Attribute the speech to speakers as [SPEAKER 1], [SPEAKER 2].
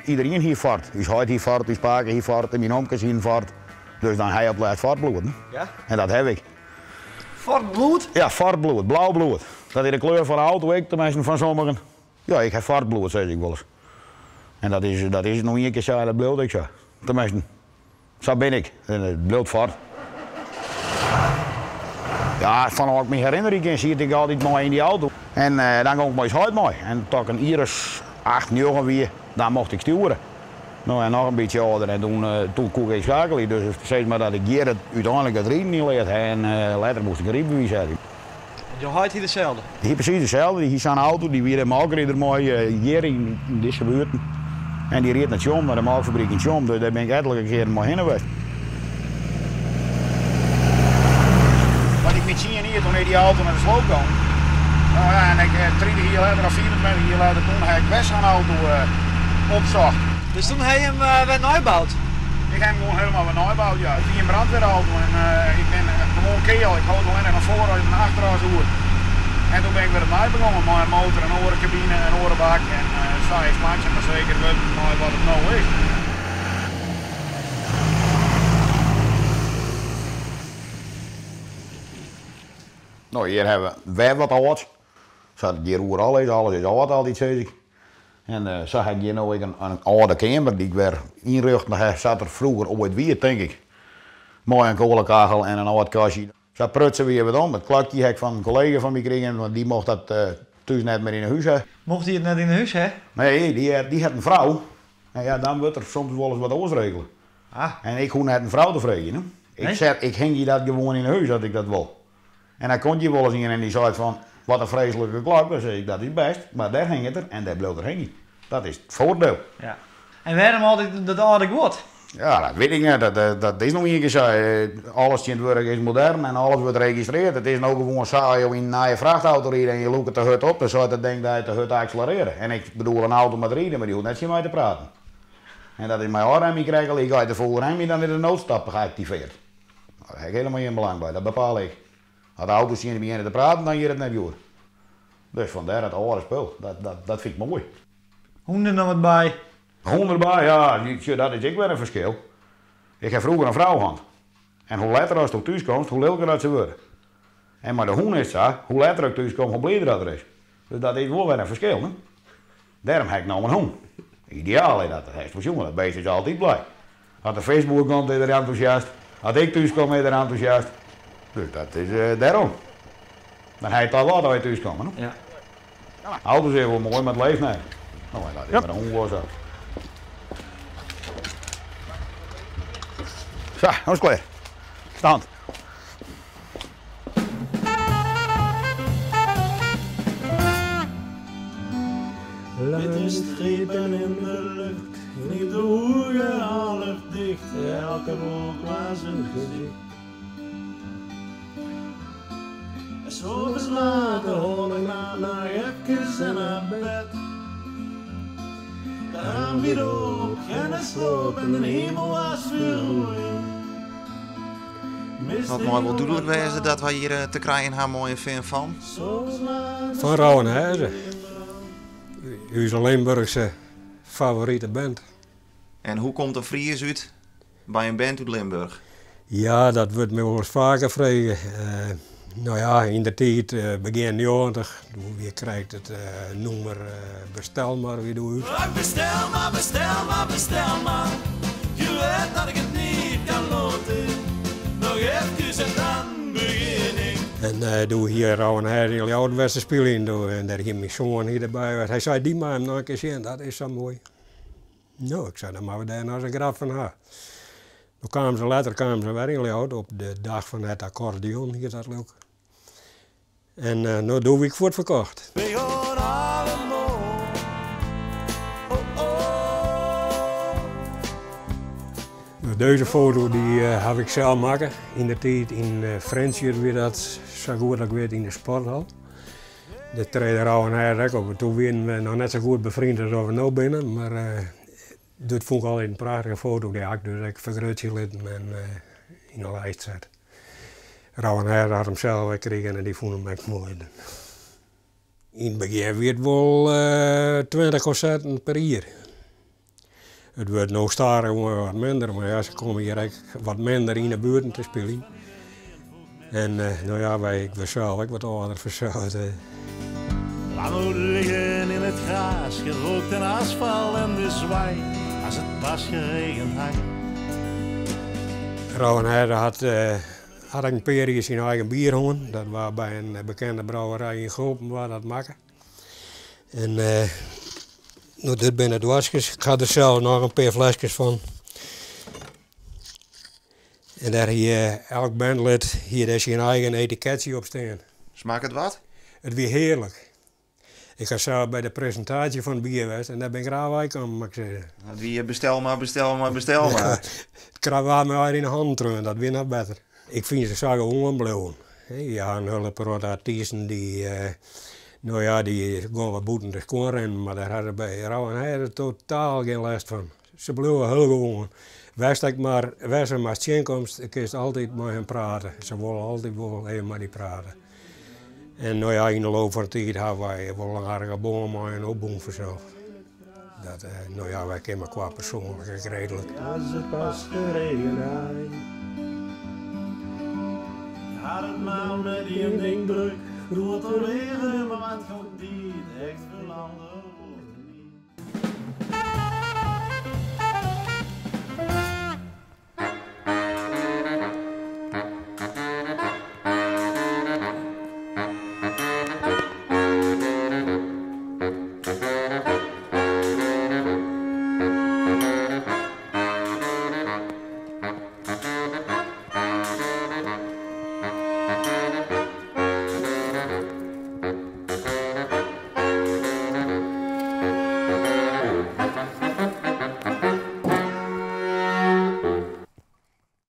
[SPEAKER 1] Iderien hie Ford. Us heit hie Ford, ús pake hie Ford en myn omkes hienen Ford. Dus dan ha je op 't lêst Ford-bloed.
[SPEAKER 2] Ja.
[SPEAKER 1] En dat haw ik.
[SPEAKER 2] Ford-bloed?
[SPEAKER 1] Ja, Ford-bloed. Blau bloed. Dat is de kleur fan de auto ek, teminsten fan sommigen. Ja, ik haw Ford-bloed, sis ik wolris. En dat is, dat is no ien kear sa en dat bliuwt ek sa. Teminsten, sa bin ik. En it bliuwt Ford. Ja, fan ôf ik my herinnerje kin siet ik altyd mei yn dy auto. En dan gong ik mei ús heit mei. En to't ik in jier as acht, njoggen wie, dan mocht ik stjoere. No en noch in bytsje âlder en toen, toen koe ik schakelje. Dus sis mar dat ik hjir it úteinlik it riden yn leard ha en letter moast ik in rydbewiis helje.
[SPEAKER 2] En jo heit hie deselde?
[SPEAKER 1] Dy hie presys deselde. Dy hie sa'n auto, dy wie de molkrider mei hjir yn dizze buerten. En dy ried nei Tsjom, nei de molkfabryk yn Tsjom. Dus dêr bin ik etlike kearen mei hinne west. Want ik wie tsien jier toen is dy auto nei de sloop gong. No ja, en ik, 30 jier letter of 25 jier letter, toen ha ik wer sa'n auto opsocht.
[SPEAKER 2] Dus toen ha je him wer neiboud?
[SPEAKER 1] Ik ha him gewoan helemaal wer neiboud, ja. It wie in brandweerauto en ik bin gewoan keal. Ik hold allinnich in foaras en in achteras oer. En toen bin ik wer opnij begongen mei in motor, in oare kabine, in oare bak en sa is it langsum mar seker wurden nei wat it no is. No, hjir hawwe we wer wat âlds. Sa't it hjir oeral is, alles is âld altyd sis ik. En sa ha ik hjir no ek in âlde keamer dy't ik wer ynrjochte ha sa't er froeger oait wie, tink ik. Mei in koalekachel en in âld kastje. Sa prutse we hjir wat om. It klokje ha ik fan in kollega fan my krigen, want dy mocht dat thús net mear yn 'e hús ha.
[SPEAKER 2] Mocht hy it net yn 'e hús ha?
[SPEAKER 1] Nee, dy hat in frou. En ja, dan wurdt der soms wolris wat oars regele.
[SPEAKER 2] Ah.
[SPEAKER 1] En ik hoech net in frou te freegjen. Hè. Ik,
[SPEAKER 2] Nee?
[SPEAKER 1] set, ik hingje dat gewoan yn 'e hús as ik dat wol. En dan komt hjir wolris ien en dy seit fan, wat in freeslike klok. Dan sis ik, dat is bêst, mar dêr hinget er en dêr bliuwt er hingjen. Dat is it foardiel.
[SPEAKER 2] Ja. En wêrom altyd dat âlde guod?
[SPEAKER 1] Ja, dat wit ik net. Dat, dat is no ien kear sa. Alles tsjintwurdich is modern en alles wurdt registrearre. It is no gewoan sa, as jo yn in nije frachtauto ride en je lûke te hurd op, dan seit dat ding dat je te hurd akselerearje. En ik bedoel, in auto moat ride, mar dy hoecht net tsjin my te praten. En dat is mei ôfremmjen krekt gelyk. As je te folle remje, dan is de noodstop geactiveerd. Nou, dêr ha ik helemaal gjin belang by, dat bepaal ik. As de auto's tsjin dy begjinne te praten, dan hjir it net goed. Dus fandêr dat âlde spul, dat, dat, dat fyn ik moai.
[SPEAKER 2] Hûn der noch wat by?
[SPEAKER 1] Hûn derby, ja, sjoch, dat is ek wer in ferskil. Ik ha froeger in frou hân. En hoe letter ast thús komst, hoe lilker dat se wurde. En mei de hûn is it sa, hoe letter ik thús kom, hoe blider dat er is. Dus dat is wol wer in ferskil, hè. Dêrom ha ik no in hûn. Ideaal is dat, dat hast wol sjoen, dat beest is altyd blij. As de fiskboer komt, is er entûsjast. As ik thús kom, is er entûsjast. Dus dat is dêrom. Dan ha je toch wat as je thús komme, no?
[SPEAKER 2] Ja.
[SPEAKER 1] Auto's is wol moai, mar it leeft net. No, en dat is mei de hûn wol sa. Sa, no is it klear. Stand.
[SPEAKER 3] Witte strepen in de lucht, knyp de ogen half dicht, elke wolk was een gezicht. En s'avonds laat de honing na, naar even en naar bed. De raam weer op, geen sloop en de hemel was weer rooi.
[SPEAKER 4] Wat mei wol dúdlik wêze dat wy hjir te krijen ha mei in fan fan.
[SPEAKER 5] Fan Rauw en Hijze. Us Limburchse favorite band.
[SPEAKER 4] En hoe komt in Fries út by in band út Limburch?
[SPEAKER 5] Ja, dat wurdt my wolris faker frege. No ja, yn de tiid, begjin 90, doe wie krekt it nûmer Bestel mar wie doe út.
[SPEAKER 3] Bestel mar, bestel mar, bestel mar. Je weet dat ik it niet kan laten. Noch efkes en dan begin ik.
[SPEAKER 5] En doe hie Rauw en Hijze yn Ljouwert west te spyljen doe, en dêr hie myn soan hie derby west. Hy sei, dy mei him noch in kear sjen, dat is sa moai. No, ik sei, dan moatte we dêr noch ris in grap fan ha. Doe kamen se letter kamen se wer yn Ljouwert op de dag van het accordeon, hiet dat leau ik. En no, doe wie ik fuortferkocht.
[SPEAKER 3] We gaan allemaal. Oh, oh.
[SPEAKER 5] No, dizze foto dy haw ik sels makke yn de tiid yn Frjentsjer wie dat, sa goed as ik wit, yn de sporthal. Dêr trede Rauw en Hijze ek op. Doe wienen we noch net sa goed befriend as we no binne, mar dat fûn ik altyd in prachtige foto. Dy ha ik dus ek fergrutsje litten en yn 'e lijst set. Rauw en Hijze hat him sels ek krigen en dy fûn him ek moai. Yn it begjin wie it wol 20 konserten per jier. It wurdt no stadichoan wat minder, mar ja, se komme hjir ek wat minder yn de buerten te spyljen. En no ja, wy, ik wurd sels ek wat âlder fansels.
[SPEAKER 3] Lang liggen in het gras, gerookt en asfalt en de zwaai als het pas geregend had.
[SPEAKER 5] Rauw en Heide hat, hat ek in pear jier syn eigen bier hân. Dat waard by in bekende brouwerij yn Gulpen waard dat makke. En no, dit binne doaskes. Ik ha der sels noch in pear fleskes fan. En dêr hie elk bandlid hie dêr syn eigen etiketsje op stean.
[SPEAKER 4] Smakket it wat?
[SPEAKER 5] It wie hearlik. Ik ha sels by de presintaasje fan it bier west en dêr bin ik raar weikaam, moat ik sizze.
[SPEAKER 4] Dat wie bestel mar, bestel mar, bestel mar.
[SPEAKER 5] It krab waard my allegear yn de hannen treaun, dat wie noch better. Ik fyn se sa gewoan bliuwen. Je ha in hiele protte artysten dy't, no ja, dy gewoan wat bûten de skuon rinnen, mar dêr ha se by Rauw en Heide totaal gjin lêst fan. Se bliuwe hiel gewoan. Wêr'tst ek mar, wêr se mar tsjinkomst, kinst altyd mei him prate. Se wolle altyd wol even mei dy prate. En no ja, yn de loop fan de tiid hawwe wy wol in aardige bân mei harren opboud fansels. Dat, no ja, wy kenne mekoar persoanlik ek reedlik.
[SPEAKER 3] As it pas geregend hat. Had het maar met die ding druk, grote wegen, maar